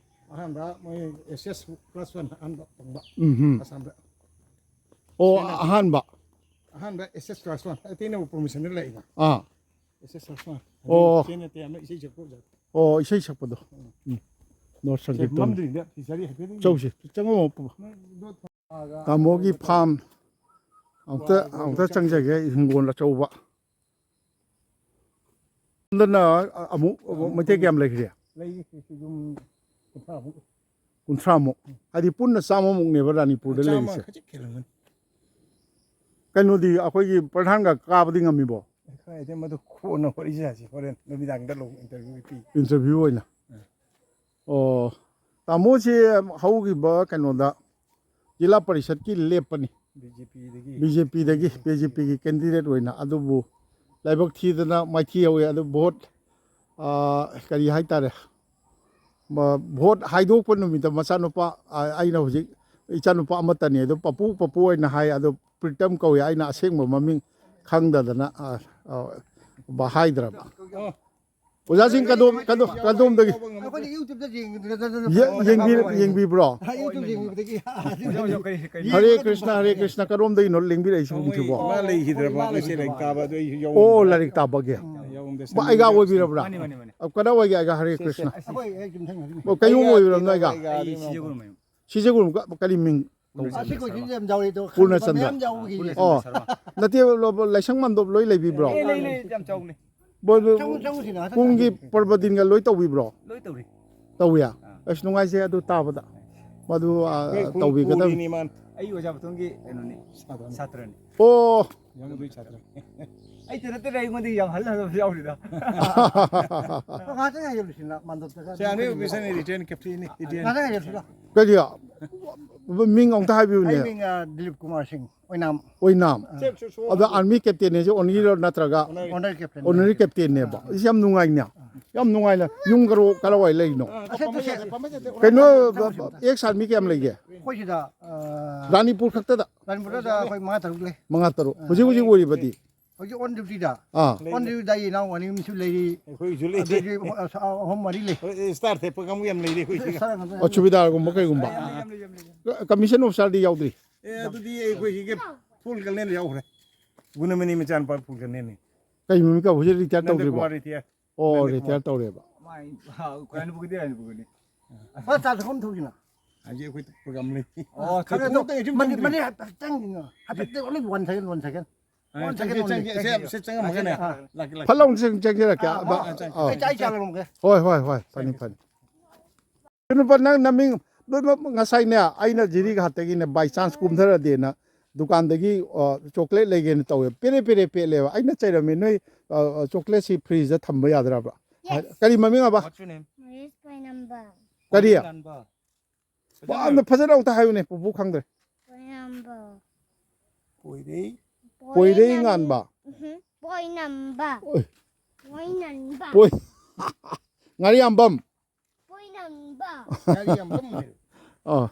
ꯑꯍꯥꯟꯕ ꯃꯣꯏ ꯑꯦꯁ ꯑꯦꯁ ꯀ꯭ꯂꯥꯁ ꯋꯥꯟ ꯑꯍꯥꯟꯕ ꯐꯪꯕ ꯎꯝ ꯍꯝ꯫ ꯑꯁꯥꯝꯗ꯫ ꯑꯣ, ꯁꯤꯅ ꯑꯍꯥꯟꯕ꯫ ꯑꯍꯥꯟꯕ ꯑꯦꯁ ꯑꯦꯁ ꯀ꯭ꯂꯥꯁ ꯋꯥꯟ, ꯑꯇꯩꯅ ꯑꯃꯨꯛ ꯄ꯭ꯔꯣꯃꯣꯁꯟꯗ ꯂꯥꯛꯏꯅ꯫ ꯑꯥ꯫ ꯑꯦꯁ ꯑꯦꯁ ꯀ꯭ꯂꯥꯁ ꯋꯥꯟ꯫ ꯑꯣ꯫ ꯁꯤꯅ ꯇꯦ ꯑꯃ ꯏꯁꯩ ꯁꯛꯄ ꯑꯣꯖꯥ꯫ ꯑꯣ, ꯏꯁꯩ ꯁꯛꯄꯗꯣ꯫ ꯎꯝ꯫ ꯅꯣꯔꯠ ꯁꯦ ꯁꯪꯀꯤꯔꯇꯟ꯫ ꯃꯝꯗ꯭ꯔꯤꯗ, ꯐꯤꯁꯥꯔꯤ ꯍꯥꯏꯐꯦꯠ ꯌꯦꯡꯉꯨ꯫ ꯆꯧꯁꯤ, ꯆꯪꯉꯝꯃꯣ꯫ ꯅꯣꯏ ꯗꯣꯠ ꯇꯥꯃꯣꯒꯤ ꯐꯥꯝ ꯑꯃꯨꯛꯇ, ꯑꯃꯨꯛꯇ ꯆꯪꯖꯒꯦ, ꯍꯤꯡꯒꯣꯜ ꯑꯆꯧꯕ꯫ ꯁꯣꯝꯗꯅ ꯑꯃꯨꯛ ꯃꯩꯇꯩ ꯀꯌꯥꯝ ꯂꯩꯈ꯭ꯔꯦ? ꯂꯩ, ꯌꯨꯝ ꯀꯨꯟꯊ꯭ꯔꯥꯃꯨꯛ꯫ ꯀꯨꯟꯊ꯭ꯔꯥꯃꯨꯛ? ꯍꯥꯏꯗꯤ ꯄꯨꯟꯅ ꯆꯥꯝꯃꯃꯨꯛꯅꯦꯕ ꯔꯥꯅꯤꯄꯨꯔꯗ ꯆꯥꯝꯃ ꯂꯩꯔꯤꯁꯦ? ꯈꯖꯤꯛ ꯍꯦꯜꯂꯝꯒꯅꯤ꯫ ꯀꯩꯅꯣꯗꯤ ꯑꯩꯈꯣꯏꯒꯤ ꯄ꯭ꯔꯙꯥꯟꯒ ꯀꯥꯕꯗꯤ ꯉꯝꯃꯤꯕꯣ? ꯀꯥꯏꯗꯩ ꯃꯗꯨ ꯀꯣꯟꯅ ꯋꯥꯔꯤ ꯁꯥꯁꯤ, ꯍꯣꯔꯦꯟ ꯅꯨꯃꯤꯗꯥꯡꯗ ꯂꯧ ꯏꯟꯇꯔꯚ꯭ꯌꯨ ꯄꯤ꯫ ꯏꯟꯇꯔꯚ꯭ꯌꯨ ꯑꯣꯏꯅ? ꯑꯥ꯫ ꯑꯣ, ꯇꯥꯃꯣꯁꯤ ꯍꯧꯈꯤꯕ ꯀꯩꯅꯣꯗ ꯖꯤꯂꯥ ꯄꯔꯤꯁꯠꯀꯤ ꯂꯦꯞꯄꯅꯤ꯫ ꯕꯤ ꯖꯦ ꯄꯤꯗꯒꯤ꯫ ꯕꯤ ꯖꯦ ꯄꯤꯗꯒꯤ, ꯕꯤ ꯖꯦ ꯄꯤꯒꯤ ꯀꯦꯟꯗꯤꯗꯦꯠ ꯑꯣꯏꯅ꯫ ꯑꯗꯨꯕꯨ ꯂꯥꯏꯕꯛ ꯊꯤꯗꯅ ꯃꯥꯏꯊꯤ ꯍꯧꯋꯦ꯫ ꯑꯗꯨ ꯚꯣꯠ, ꯑꯥ, ꯀꯔꯤ ꯍꯥꯏꯇꯥꯔꯦ, ꯃ-, ꯚꯣꯠ ꯍꯥꯏꯗꯣꯛꯄ ꯅꯨꯃꯤꯠꯇ ꯃꯆꯥꯅꯨꯄꯥ, ꯑꯥ, ꯑꯩꯅ ꯍꯧꯖꯤꯛ ꯏꯆꯥꯅꯨꯄꯥ ꯑꯃꯠꯇꯅꯤ꯫ ꯑꯗꯨ ꯄꯄꯨ, ꯄꯄꯨ ꯍꯥꯏꯅ ꯍꯥꯏ꯫ ꯑꯗꯨ ꯄ꯭ꯔꯤꯇꯝ ꯀꯧꯏ꯫ ꯑꯩꯅ ꯑꯁꯦꯡꯕ ꯃꯃꯤꯡ ꯈꯪꯗꯗꯅ, ꯑꯥ, ꯑꯥ, ꯍꯥꯏꯗ꯭ꯔꯕ꯫ ꯑꯣ꯫ ꯑꯣꯖꯥꯁꯤꯡ ꯀꯗꯣꯝ-, ꯀꯗꯣꯝ-, ꯀꯗꯣꯝꯗꯒꯤ? ꯑꯩꯈꯣꯏꯗꯤ YouTube-ꯇ ꯌꯦꯡꯕꯤꯗ꯭ꯔꯦ, ꯅꯠꯇ꯭ꯔꯒ ꯌꯦ-, ꯌꯦꯡꯕꯤ-, ꯌꯦꯡꯕꯤꯕ꯭ꯔꯣ? ꯑꯥ, YouTube ꯌꯦꯡꯕꯤꯕꯗꯒꯤ꯫ ꯑꯣꯖꯥ, ꯑꯣꯖꯥ, ꯀꯔꯤ, ꯀꯔꯤ? ꯍꯔꯦ ꯀ꯭ꯔꯤꯁꯅ, ꯍꯔꯦ ꯀ꯭ꯔꯤꯁꯅ꯫ ꯀꯔꯣꯝꯗꯒꯤꯅꯣ ꯂꯦꯡꯕꯤꯔꯛꯏꯁꯤꯕꯣ ꯍꯧꯖꯤꯛꯁꯤꯕꯣ? ꯃꯥ ꯂꯩꯈꯤꯗ꯭ꯔꯕ, ꯉꯁꯤ ꯂꯥꯏꯔꯤꯛ ꯇꯥꯕ ꯑꯗꯨ ꯑꯩꯁꯨ ꯌꯥꯎ-, ꯑꯣ, ꯂꯥꯏꯔꯤꯛ ꯇꯥꯕꯒꯤ꯫ ꯌꯥꯎ-, ꯕ-, ꯑꯩꯒꯥ ꯑꯣꯏꯕꯤꯔꯕ꯭ꯔꯥ? ꯃꯥꯅꯤ, ꯃꯥꯅꯤ, ꯃꯥꯅꯤ꯫ ꯑ, ꯀꯗꯥꯏꯋꯥꯏꯒꯤ ꯑꯩꯒꯥ? ꯍꯔꯦ ꯀ꯭ꯔꯤꯁꯅ꯫ ꯑꯁꯤ, ꯑꯩꯈꯣꯏ ꯍꯦꯛ ꯌꯨꯝꯊꯪꯅꯕꯅꯤ꯫ ꯑꯣ, ꯀꯩ ꯌꯨꯝ ꯑꯣꯏꯕꯤꯔꯕꯅꯣ ꯑꯩꯒꯥ? ꯑꯩ ꯁꯤꯖꯒꯨꯔꯨꯃꯌꯨꯝ꯫ ꯁꯤꯖꯒꯨꯔꯨ ꯀ-, ꯀꯔꯤ ꯃꯤꯡ? ꯑꯁꯤ ꯀꯣꯏꯁꯤꯗ ꯌꯥꯝ ꯌꯥꯎꯔꯤ ꯑꯗꯣ, ꯄꯨꯔꯅꯆꯟꯗ꯭ꯔ꯫ ꯃꯌꯥꯝ ꯌꯥꯎꯕꯒꯤ꯫ ꯑꯣ, ꯅꯠꯇꯦ, ꯂ-, ꯂ-, ꯂꯥꯏꯁꯪ ꯃꯟꯗꯣꯞ ꯂꯣꯏ ꯂꯩꯕꯤꯕ꯭ꯔꯣ? ꯂꯩ, ꯂꯩ, ꯂꯩ, ꯌꯥꯝ ꯆꯥꯎꯕꯅꯦ꯫ ꯕꯣ-, ꯕꯣ-, ꯆꯪꯉꯨ, ꯆꯪꯉꯨꯁꯤꯅ, ꯍꯟꯗꯛ ꯀꯨꯝꯒꯤ ꯆꯪꯉꯨꯁꯤꯅ꯫ ꯄꯔꯕ ꯗꯤꯟꯒ ꯂꯣꯏ ꯇꯧꯕꯤꯕ꯭ꯔꯣ? ꯂꯣꯏ ꯇꯧꯔꯤ꯫ ꯇꯧꯋꯤ꯫ ꯑꯥ꯫ ꯑꯁ, ꯅꯨꯡꯉꯥꯏꯖꯩ ꯑꯗꯨ ꯇꯥꯕꯗ꯫ ꯃꯗꯨ, ꯑ, ꯑꯩꯈꯣꯏ ꯈꯨꯟ ꯇꯧꯕꯤꯒꯗꯕꯅꯤ꯫ ꯎꯔꯤꯅꯤ ꯃꯥꯅ꯫ ꯑꯩ ꯑꯣꯖꯥ ꯕꯣꯇꯣꯟꯒꯤ ꯀꯩꯅꯣꯅꯤ, ꯁꯥꯇ꯭ꯔꯅꯤ꯫ ꯑꯣ, ꯑꯩꯇ ꯅꯠꯇꯦꯗ, ꯑꯩꯉꯣꯟꯗꯒꯤ ꯌꯥꯝ ꯍꯜꯂ ꯍꯜꯂꯕꯁꯨ ꯌꯥꯎꯔꯤꯗ꯫ ꯉꯥꯛꯇꯪ ꯉꯥꯏꯍꯜꯂꯨꯁꯤꯅ ꯃꯥꯟꯗꯣꯞꯇꯒ꯫ ꯁꯤ ꯑꯅꯤ ꯑꯣꯐꯤꯁꯔꯅꯤ, ꯔꯤꯇꯦꯟ ꯀꯦꯞꯇꯦꯟꯅꯤ, ꯔꯤꯇꯦꯟ꯫ ꯉꯥꯛꯇꯪ ꯉꯥꯏꯍꯜꯂꯨꯁꯤꯔ? ꯀꯔꯤ? ꯃꯤꯡ ꯑꯃꯨꯛꯇ ꯍꯥꯏꯕꯤꯌꯨꯅꯦ꯫ ꯑꯩ ꯃꯤꯡ, ꯑ, ꯗꯤꯂꯤꯞ ꯀꯨꯃꯥꯔ ꯁꯤꯡ, ꯑꯣꯏꯅꯥꯝ꯫ ꯑꯣꯏꯅꯥꯝ꯫ ꯑꯗꯣ ꯑꯥꯔꯃꯤ ꯀꯦꯞꯇꯦꯟ ꯍꯥꯏꯁꯦ ꯑꯣꯅꯔꯤꯔꯣ ꯅꯠꯇ꯭ꯔꯒ? Honour captain. ꯑꯣꯅꯔꯤ ꯀꯦꯞꯇꯦꯟꯅꯦꯕ꯫ ꯑꯁꯤ ꯌꯥꯝ ꯅꯨꯡꯉꯥꯏꯅꯦ꯫ ꯌꯥꯝ ꯅꯨꯡꯉꯥꯏꯅ꯫ ꯌꯨꯝ ꯀꯔꯣ-, ꯀꯔꯋꯥꯏ ꯂꯩꯔꯤꯅꯣ? ꯑꯁꯦ, ꯑꯁꯦ꯫ ꯀꯩꯅꯣ, ꯑꯦꯛꯁ ꯑꯥꯔꯃꯤ ꯀꯌꯥꯝ ꯂꯩꯒꯦ? ꯑꯩꯈꯣꯏ ꯁꯤꯗ, ꯑ, ꯔꯥꯅꯤꯄꯨꯔ ꯈꯛꯇꯗ? ꯔꯥꯅꯤꯄꯨꯔꯗ ꯑꯩꯈꯣꯏ ꯃꯉꯥ ꯇꯔꯨꯛ ꯂꯩ꯫ ꯃꯉꯥ ꯇꯔꯨꯛ꯫ ꯍꯧꯖꯤꯛ ꯍꯧꯖꯤꯛ ꯑꯣꯏꯔꯤꯕꯗꯤ? ꯍꯧꯖꯤꯛ ꯑꯣꯟ ꯗ꯭ꯌꯨꯇꯤꯗ꯫ ꯑꯥ꯫ ꯑꯣꯟ ꯗ꯭ꯌꯨꯇꯤꯗ ꯑꯩ ꯏꯅꯥꯎ ꯑꯅꯤ ꯑꯃꯁꯨ ꯂꯩꯔꯤ꯫ ꯑꯩꯈꯣꯏꯁꯨ ꯂꯩ꯫ ꯑꯗꯒꯤ ꯑꯍꯨꯝ ꯃꯔꯤ ꯂꯩ꯫ ꯍꯣꯏ, ꯁ꯭ꯇꯥꯔ ꯊꯦꯠꯄ ꯀꯥꯡꯕꯨ ꯌꯥꯝ ꯂꯩꯔꯤ ꯑꯩꯈꯣꯏ ꯁꯤꯒ꯫ ꯁꯥꯔ ꯉꯥꯛꯇ꯫ ꯑꯣ, ꯁꯨꯕꯦꯗꯥꯔꯒꯨꯝꯕ ꯀꯩꯒꯨꯝꯕ? ꯀꯃꯤꯁꯟ ꯑꯣꯐꯤꯁꯥꯔꯗꯤ ꯌꯥꯎꯗ꯭ꯔꯤ? ꯑꯦ, ꯑꯗꯨꯗꯤ ꯑꯩꯈꯣꯏ ꯁꯤꯒꯤ ꯐꯨꯜ ꯀꯔꯅꯦꯜ ꯌꯥꯎꯈ꯭ꯔꯦ꯫ ꯒꯨꯅꯃꯅꯤ ꯃꯆꯥꯅꯨꯄꯥ ꯐꯨꯜ ꯀꯔꯅꯦꯜꯅꯤ꯫ ꯀꯩ ꯃꯃꯤꯡ ꯀꯧꯕ? ꯍꯧꯖꯤꯛ ꯔꯤꯇꯥꯌꯔ ꯇꯧꯗ꯭ꯔꯤꯕꯣ? ꯅꯟꯗꯀꯨꯃꯥꯔ ꯔꯤꯇꯤꯌꯥꯔ꯫ ꯑꯣ, ꯅꯟꯗꯀꯨꯃꯥꯔ꯫ ꯔꯤꯇꯥꯌꯔ ꯇꯧꯔꯦꯕ꯫ ꯃꯥꯏ, ꯑ, ꯀꯩꯅꯣꯕꯨꯗꯤ ꯔꯥꯅꯤꯄꯨꯔꯒꯤꯅꯤ꯫ ꯍꯣꯏ, ꯆꯥ ꯊꯛꯐꯝ ꯊꯣꯛꯁꯤꯅ꯫ ꯍꯧꯖꯤꯛ ꯑꯩꯈꯣꯏ ꯄ꯭ꯔꯣꯒ꯭ꯔꯥꯝ ꯂꯩ꯫ ꯑꯣ, ꯈꯪꯉꯦ, ꯊꯣꯛꯇꯦ, ꯁꯨꯝ ꯃꯅꯤ-, ꯊꯣꯛꯇꯦ꯫ ꯃꯅꯤ ꯍꯥꯏꯐꯦꯠꯇꯪ, ꯍꯥꯏꯐꯦꯠꯇꯪ, only one second, one second꯫ ꯑ, One ꯆꯪꯁꯦ, second only. ꯆꯪꯁꯦ, ꯁꯦ, ꯁꯦ, ꯆꯪꯉꯝꯃꯒꯅꯦ꯫ ꯑꯥ꯫ ꯂꯥꯛꯀꯦ, ꯂꯥꯛꯀꯦ꯫ ꯐꯠ ꯂꯥꯎꯅ ꯆꯪ-, ꯆꯪꯁꯤꯔꯛꯀꯦ꯫ ꯑꯥ, ꯑꯕ-, ꯑꯥ, ꯆꯪ-, ꯑꯥ꯫ ꯑꯩ ꯆꯥ, ꯑꯩ ꯆꯥ ꯂꯧꯔꯝꯒꯦ꯫ ꯍꯣꯏ, ꯍꯣꯏ, ꯍꯣꯏ, ꯐꯅꯤ, ꯐꯅꯤ꯫ ꯀꯩꯅꯣ, ꯅꯪ ꯅꯃꯤꯡ ꯂꯣꯏꯅꯃꯛ ꯉꯁꯥꯏꯅꯦ, ꯑꯩꯅ ꯖꯤꯔꯤ ꯘꯥꯠꯇꯒꯤꯅꯦ, by chance ꯀꯨꯝꯊꯔꯗꯤꯅ ꯗꯨꯀꯥꯟꯗꯒꯤ, ꯑ, ꯆꯣꯀ꯭ꯂꯦꯠ ꯂꯩꯒꯦꯅ ꯇꯧꯋꯦ꯫ ꯄꯦꯔꯦ ꯄꯦꯔꯦ ꯄꯦꯠꯂꯦꯕ꯫ ꯑꯩꯅ ꯆꯩꯔꯝꯃꯤ, "ꯅꯣꯏ, ꯑ, ꯑ, ꯆꯣꯀ꯭ꯂꯦꯠꯁꯤ ꯐ꯭ꯔꯤꯖꯇ ꯊꯝꯕ ꯌꯥꯗ꯭ꯔꯕ?" Yes. ꯀꯔꯤ ꯃꯃꯤꯡ ꯑꯕ? What's your name? Miss Painamba. ꯀꯔꯤ? ꯅꯥꯟꯕ꯫ ꯌꯥꯝꯅ ꯐꯖꯅ ꯑꯃꯨꯛꯇ ꯍꯥꯏꯌꯨꯅꯦ, ꯄꯨꯄꯨ ꯈꯪꯗ꯭ꯔꯦ꯫ Painamba. ꯄꯣꯏꯔꯩ꯫ ꯄꯣꯏꯔꯩ ꯉꯥꯟꯕ꯫ Mhm. Painamba. ꯑꯣꯏ꯫ Painamba. ꯄꯣꯏ-, ꯉꯥꯔꯤꯌꯥꯝꯕꯝ꯫ Painamba. ꯉꯥꯔꯤꯌꯥꯝꯕꯝ ꯍꯥꯏ꯫ ꯑꯥ꯫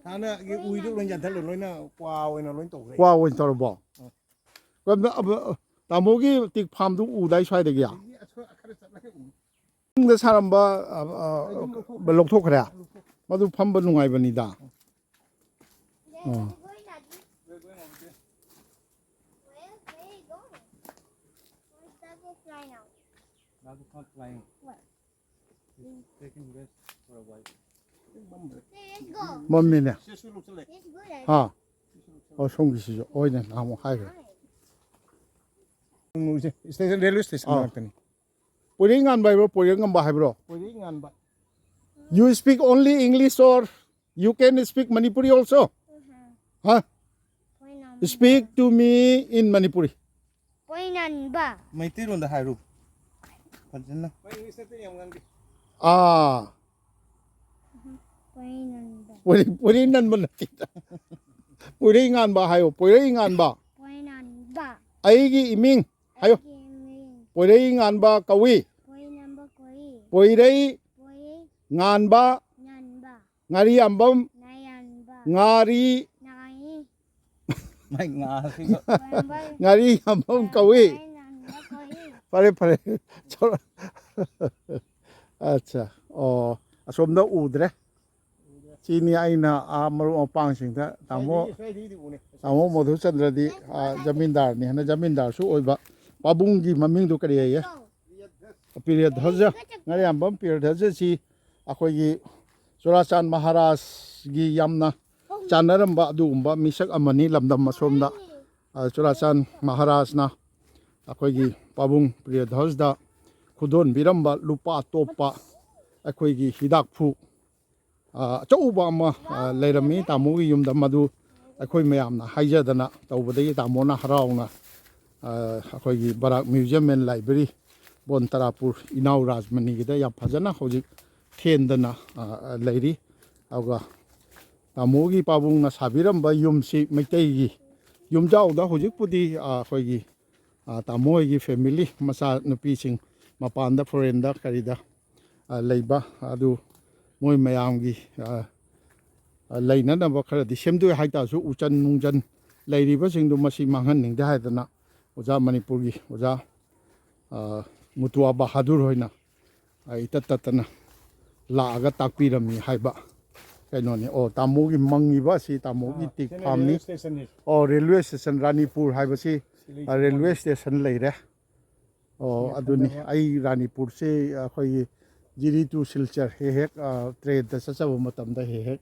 ꯍꯥꯟꯅꯒꯤ ꯎꯏꯗꯨ ꯂꯣꯏ ꯌꯥꯟꯊꯠꯂꯣ, ꯂꯣꯏꯅ ꯀ꯭ꯋꯥ ꯑꯣꯏꯅ ꯂꯣꯏ ꯇꯧꯈ꯭ꯔꯦ꯫ ꯀ꯭ꯋꯥ ꯑꯣꯏꯅ ꯇꯧꯔꯕꯣ? ꯀꯩꯅꯣ, ꯑꯕ-, ꯇꯥꯃꯣꯒꯤ ꯇꯤꯛ ꯐꯥꯝꯗꯨ ꯎꯗꯥꯏ ꯁ꯭ꯋꯥꯏꯗꯒꯤ? ꯃꯅꯨꯡꯗ ꯁꯥꯔꯝꯕ, ꯑ, ꯑ, ꯂꯧꯊꯣꯛꯈ꯭ꯔꯦ? ꯃꯗꯨ ꯐꯝꯕ ꯅꯨꯡꯉꯥꯏꯕꯅꯤꯗ꯫ ꯑꯣ꯫ ꯃꯝꯃꯤꯅꯦ꯫ ꯍꯥ? ꯑꯣ, ꯁꯣꯝꯒꯤꯁꯤꯁꯨ ꯑꯣꯏꯅ ꯅꯍꯥꯟꯃꯨꯛ ꯍꯥꯏꯈ꯭ꯔꯦ꯫ ꯁ꯭ꯇꯦꯁꯟ, ꯔꯦꯜꯋꯦ ꯁ꯭ꯇꯦꯁꯟ ꯑꯥ꯫ ꯃꯅꯥꯛꯇꯅꯤ꯫ ꯄꯣꯏꯔꯩ ꯉꯥꯟꯕ ꯍꯥꯏꯕ꯭ꯔꯣ, ꯄꯣꯏꯔꯩ ꯉꯝꯕ ꯍꯥꯏꯕ꯭ꯔꯣ? ꯄꯣꯏꯔꯩ ꯉꯥꯟꯕ꯫ You speak only English or you can speak Manipuri also? Huh? Speak to me in Manipuri. ꯄꯣꯏꯅꯟꯕ꯫ ꯃꯩꯇꯩꯂꯣꯟꯗ ꯍꯥꯏꯔꯨ꯫ ꯐꯖꯅ꯫ ꯑꯥ꯫ ꯄꯣꯏꯅꯟꯕ꯫ ꯄꯣꯏꯔꯩ, ꯄꯣꯏꯔꯩ ꯅꯟꯕ ꯅꯠꯇꯦꯗ꯫ ꯄꯣꯏꯔꯩ ꯉꯥꯟꯕ ꯍꯥꯏꯌꯣ, ꯄꯣꯏꯔꯩ ꯉꯥꯟꯕ꯫ ꯄꯣꯏꯅꯟꯕ꯫ ꯑꯩꯒꯤ ꯏꯃꯤꯡ ꯍꯥꯏꯌꯣ꯫ ꯑꯩꯒꯤ ꯃꯤꯡ ꯄꯣꯏꯔꯩ ꯉꯥꯟꯕ ꯀꯧꯏ꯫ ꯄꯣꯏꯅꯟꯕ ꯀꯧꯏ꯫ ꯄꯣꯏꯔꯩ ꯄꯣꯏꯔꯩ ꯉꯥꯟꯕ ꯉꯥꯟꯕ꯫ ꯉꯥꯔꯤꯌꯥꯝꯕꯝ꯫ ꯉꯥꯔꯤꯌꯥꯝꯕ꯫ ꯉꯥꯔꯤ꯫ ꯉꯥꯔꯤ꯫ ꯃꯥꯏ ꯉꯥꯁꯤꯒ꯫ ꯉꯥꯔꯤ ꯌꯥꯝꯕꯝ ꯀꯧꯏ꯫ ꯐꯔꯦ, ꯐꯔꯦ꯫ ꯑꯠꯆꯥ꯫ ꯑꯣ, ꯑꯁꯣꯝꯗ ꯎꯗ꯭ꯔꯦ꯫ ꯁꯤꯅꯤ ꯑꯩꯅ ꯑꯥ ꯃꯔꯨꯞ ꯃꯄꯥꯡꯁꯤꯡꯗ, ꯇꯥꯃꯣ, ꯁ꯭ꯋꯥꯏꯗꯒꯤꯗꯤ ꯎꯅꯤ꯫ ꯇꯥꯃꯣ ꯃꯙꯨꯆꯟꯗ꯭ꯔꯗꯤ, ꯑꯥ, ꯖꯃꯤꯟꯗꯥꯔꯅꯤ ꯍꯥꯏꯅ, ꯖꯃꯤꯟꯗꯥꯔꯁꯨ ꯑꯣꯏꯕ꯫ ꯄꯥꯕꯨꯡꯒꯤ ꯃꯃꯤꯡꯗꯨ ꯀꯔꯤ ꯍꯥꯏꯌꯦ? ꯄꯤꯔꯤꯌꯗ꯭ꯋꯖ꯫ ꯉꯥꯔꯤꯌꯥꯝꯕꯝ ꯄꯤꯔꯤꯌꯗ꯭ꯋꯖꯁꯤ ꯑꯩꯈꯣꯏꯒꯤ ꯆꯨꯔꯥꯆꯥꯟ ꯃꯍꯥꯔꯥꯖꯒꯤ ꯌꯥꯝꯅ ꯆꯥꯟꯅꯔꯝꯕ ꯑꯗꯨꯒꯨꯝꯕ ꯃꯤꯁꯛ ꯑꯃꯅꯤ꯫ ꯂꯝꯗꯝ ꯑꯁꯣꯝꯗ, ꯑ, ꯆꯨꯔꯥꯆꯥꯟ ꯃꯍꯥꯔꯥꯖꯅ ꯑꯩꯈꯣꯏꯒꯤ ꯄꯥꯕꯨꯡ ꯄ꯭ꯔꯤꯌꯗ꯭ꯋꯖꯗ ꯈꯨꯗꯣꯟꯕꯤꯔꯝꯕ ꯂꯨꯄꯥ ꯇꯣꯞꯄ ꯑꯩꯈꯣꯏꯒꯤ ꯍꯤꯗꯥꯛꯐꯨ, ꯑ, ꯑꯆꯧꯕ ꯑꯃ, ꯑ, ꯂꯩꯔꯝꯃꯤ ꯇꯥꯃꯣꯒꯤ ꯌꯨꯝꯗ꯫ ꯃꯗꯨ ꯑꯩꯈꯣꯏ ꯃꯌꯥꯝꯅ ꯍꯥꯏꯖꯗꯅ ꯇꯧꯕꯗꯒꯤ ꯇꯥꯃꯣꯅ ꯍꯔꯥꯎꯅ, ꯑ, ꯑꯩꯈꯣꯏꯒꯤ ꯕꯔꯥꯛ Museum and Library, ꯕꯣꯟ ꯇꯔꯥꯄꯨꯔ ꯏꯅꯥꯎ ꯔꯥꯖꯃꯅꯤꯒꯤꯗ ꯌꯥꯝ ꯐꯖꯅ ꯍꯧꯖꯤꯛ ꯊꯦꯟꯗꯅ, ꯑ, ꯂꯩꯔꯤ꯫ ꯑꯗꯨꯒ ꯇꯥꯃꯣꯒꯤ ꯄꯥꯕꯨꯡꯅ ꯁꯥꯕꯤꯔꯝꯕ ꯌꯨꯝꯁꯤ ꯃꯩꯇꯩꯒꯤ ꯌꯨꯝꯖꯥꯎꯗ ꯍꯧꯖꯤꯛꯄꯨꯗꯤ, ꯑ, ꯑꯩꯈꯣꯏꯒꯤ, ꯑ, ꯇꯥꯃꯣ ꯍꯣꯏꯒꯤ family ꯃꯆꯥ ꯅꯨꯄꯤꯁꯤꯡ ꯃꯄꯥꯟꯗ, foreignꯗ ꯀꯔꯤꯗ, ꯑ, ꯂꯩꯕ ꯑꯗꯨ ꯃꯣꯏ ꯃꯌꯥꯝꯒꯤ, ꯑ, ꯑ, ꯂꯩꯅꯅꯕ ꯈꯔꯗꯤ ꯁꯦꯝꯗꯣꯛꯑꯦ ꯍꯥꯏꯇꯥꯔꯁꯨ, ꯎꯆꯟ ꯅꯨꯡꯖꯟ ꯂꯩꯔꯤꯕꯁꯤꯡꯗꯨ ꯃꯁꯤ ꯃꯥꯡꯍꯟꯅꯤꯡꯗꯦ ꯍꯥꯏꯗꯅ ꯑꯣꯖꯥ, ꯃꯅꯤꯄꯨꯔꯒꯤ ꯑꯣꯖꯥ, ꯑ, ꯃꯨꯇꯨꯋꯥ ꯕꯍꯥꯗꯨꯔ ꯍꯣꯏꯅ, ꯑ, ꯏꯇꯠ ꯇꯠꯇꯅ ꯂꯥꯛꯑꯒ ꯇꯥꯛꯄꯤꯔꯝꯃꯤ ꯍꯥꯏꯕ ꯀꯩꯅꯣꯅꯤ꯫ ꯑꯣ, ꯇꯥꯃꯣꯒꯤ ꯃꯪꯉꯤꯕ ꯑꯁꯤ ꯇꯥꯃꯣꯒꯤ ꯑꯥ, ꯇꯤꯛ ꯁꯤꯅ ꯐꯥꯝꯅꯤ꯫ Railway stationꯅꯤ꯫ ꯑꯣ, railway station ꯔꯥꯅꯤꯄꯨꯔ ꯍꯥꯏꯕꯁꯤ, ꯁꯤꯂꯩ ꯑ, railway station ꯂꯩꯔꯦ꯫ ꯑꯣ, ꯑꯗꯨꯅꯤ꯫ ꯑꯩ ꯔꯥꯅꯤꯄꯨꯔꯁꯤ ꯑꯩꯈꯣꯏꯒꯤ ꯖꯤꯔꯤ to ꯁꯤꯜꯆꯔ ꯍꯦꯛ ꯍꯦꯛ, ꯑ, ꯇ꯭ꯔꯦꯟꯗ ꯆꯠꯆꯕ ꯃꯇꯝꯗ ꯍꯦꯛ ꯍꯦꯛ,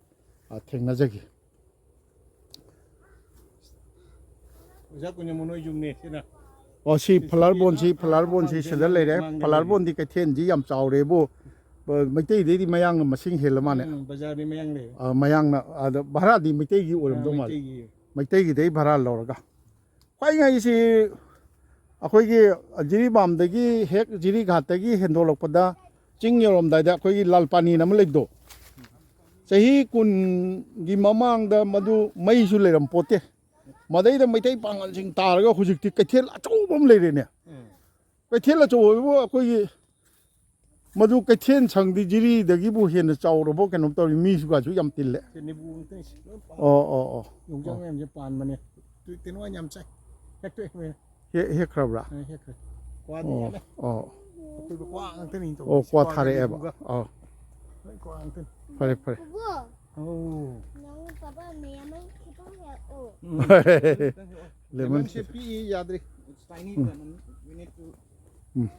ꯑ, ꯊꯦꯡꯅꯖꯈꯤ꯫ ꯑꯣꯖꯥ ꯀꯨꯟꯖꯃꯨ ꯅꯣꯏ ꯌꯨꯝꯅꯦ ꯁꯤꯅ꯫ ꯑꯣ, ꯁꯤ ꯐ꯭ꯂꯥꯋꯔ ꯕꯣꯟꯁꯤ, ꯐ꯭ꯂꯥꯋꯔ ꯕꯣꯟꯁꯤ ꯁꯤꯗ ꯂꯩꯔꯦ꯫ ꯃꯥꯡꯗ ꯐ꯭ꯂꯥꯋꯔ ꯂꯩꯔꯦ꯫ ꯕꯣꯟꯗꯤ ꯀꯩꯊꯦꯜꯁꯤ ꯌꯥꯝ ꯆꯥꯎꯔꯦꯕꯨ, ꯕ-, ꯃꯩꯇꯩꯗꯩꯗꯤ ꯃꯌꯥꯡꯅ ꯃꯁꯤꯡ ꯍꯦꯜꯂ ꯃꯥꯅꯦ꯫ ꯎꯝ, ꯕꯖꯥꯔꯗꯤ ꯃꯌꯥꯡ ꯂꯩꯔꯦ꯫ ꯑ, ꯃꯌꯥꯡꯅ, ꯑꯗ ꯚꯔꯥꯗꯤ ꯃꯩꯇꯩꯒꯤ ꯑꯣꯏꯔꯝꯗꯧ ꯑ, ꯃꯥꯜꯂꯦ꯫ ꯃꯩꯇꯩꯒꯤ꯫ ꯃꯩꯇꯩꯒꯤꯗꯩ ꯚꯔꯥ ꯂꯧꯔꯒ꯫ ꯈ꯭ꯋꯥꯏꯉꯩꯁꯤ ꯑꯩꯈꯣꯏꯒꯤ ꯖꯤꯔꯤꯕꯥꯝꯗꯒꯤ ꯍꯦꯛ ꯖꯤꯔꯤꯘꯥꯠꯇꯒꯤ ꯍꯦꯟꯗꯣꯛꯂꯛꯄꯗ ꯆꯤꯡ ꯌꯧꯔꯝꯗꯥꯏꯗ ꯑꯩꯈꯣꯏꯒꯤ ꯂꯥꯜ ꯄꯥꯅꯤꯅ ꯑꯃ ꯂꯩꯕꯗꯣ, ꯆꯍꯤ ꯀꯨꯟꯒꯤ ꯃꯃꯥꯡꯗ ꯃꯗꯨ ꯃꯩꯁꯨ ꯂꯩꯔꯝ ꯄꯣꯠꯇꯦ꯫ ꯃꯗꯩꯗ ꯃꯩꯇꯩ ꯄꯥꯡꯒꯜꯁꯤꯡ ꯇꯥꯔꯒ ꯍꯧꯖꯤꯛꯇꯤ ꯀꯩꯊꯦꯜ ꯑꯆꯧꯕ ꯑꯃ ꯂꯩꯔꯦꯅꯦ꯫ ꯎꯝ꯫ ꯀꯩꯊꯦꯜ ꯑꯆꯧꯕꯕꯨ ꯑꯩꯈꯣꯏꯒꯤ ꯃꯗꯨ ꯀꯩꯊꯦꯜ ꯁꯪꯗꯤ ꯖꯤꯔꯤꯗꯒꯤꯕꯨ ꯍꯦꯟꯅ ꯆꯥꯎꯔꯕꯣ ꯀꯩꯅꯣꯝ ꯇꯧꯔꯤ, ꯃꯤꯁꯨꯒꯁꯨ ꯌꯥꯝ ꯇꯤꯜꯂꯦ꯫ ꯁꯤ ꯅꯤꯕꯨ ꯉꯥꯛꯇꯅꯤ ꯁꯤ ꯂꯣꯏ ꯄꯥꯜꯂꯦ꯫ ꯑꯣ, ꯑꯣ, ꯑꯣ꯫ ꯌꯣꯡꯆꯥꯛ ꯑꯣ꯫ ꯃꯌꯥꯝꯁꯦ ꯄꯥꯟꯕꯅꯦ꯫ ꯇꯨ-, ꯇꯦꯅꯋꯥ ꯌꯥꯝ ꯆꯥꯏ꯫ ꯍꯦꯛꯇꯣꯛꯑꯦ ꯃꯣꯏꯅ꯫ ꯍꯦꯛ-, ꯍꯦꯛꯈ꯭ꯔꯕ꯭ꯔꯥ? ꯑ, ꯍꯦꯛꯈ꯭ꯔꯦ꯫ ꯀ꯭ꯋꯥꯗꯤ ꯑꯣ, ꯌꯥꯝꯃꯦ꯫ ꯑꯣ꯫ ꯑꯩꯈꯣꯏꯕꯨ ꯀ꯭ꯋꯥ ꯉꯥꯛꯇꯅꯤ ꯇꯧꯔꯤꯁꯦ꯫ ꯑꯣ, ꯀ꯭ꯋꯥ ꯀ꯭ꯋꯥꯒ ꯊꯥꯔꯛꯑꯦꯕ꯫ ꯂꯤꯕꯨꯒ꯫ ꯑꯣ꯫ ꯂꯣꯏ ꯀ꯭ꯋꯥ ꯉꯥꯛꯇꯅꯤ꯫ ꯐꯔꯦ, ꯐꯔꯦ꯫ ꯕꯣꯕꯣ, ꯑꯧ꯫ ꯅꯪ ꯄꯥꯄꯥ ꯃꯌꯥꯝ ꯑꯃ ꯈꯤꯇꯪ ꯍꯦꯛꯑꯣ꯫ ꯎꯝ꯫ ꯂꯦꯃꯟ ꯂꯦꯃꯟꯁꯦ ꯁꯦ-, ꯄꯤꯛꯏ, ꯌꯥꯗ꯭ꯔꯤ꯫ It's tiny lemon. We need to um.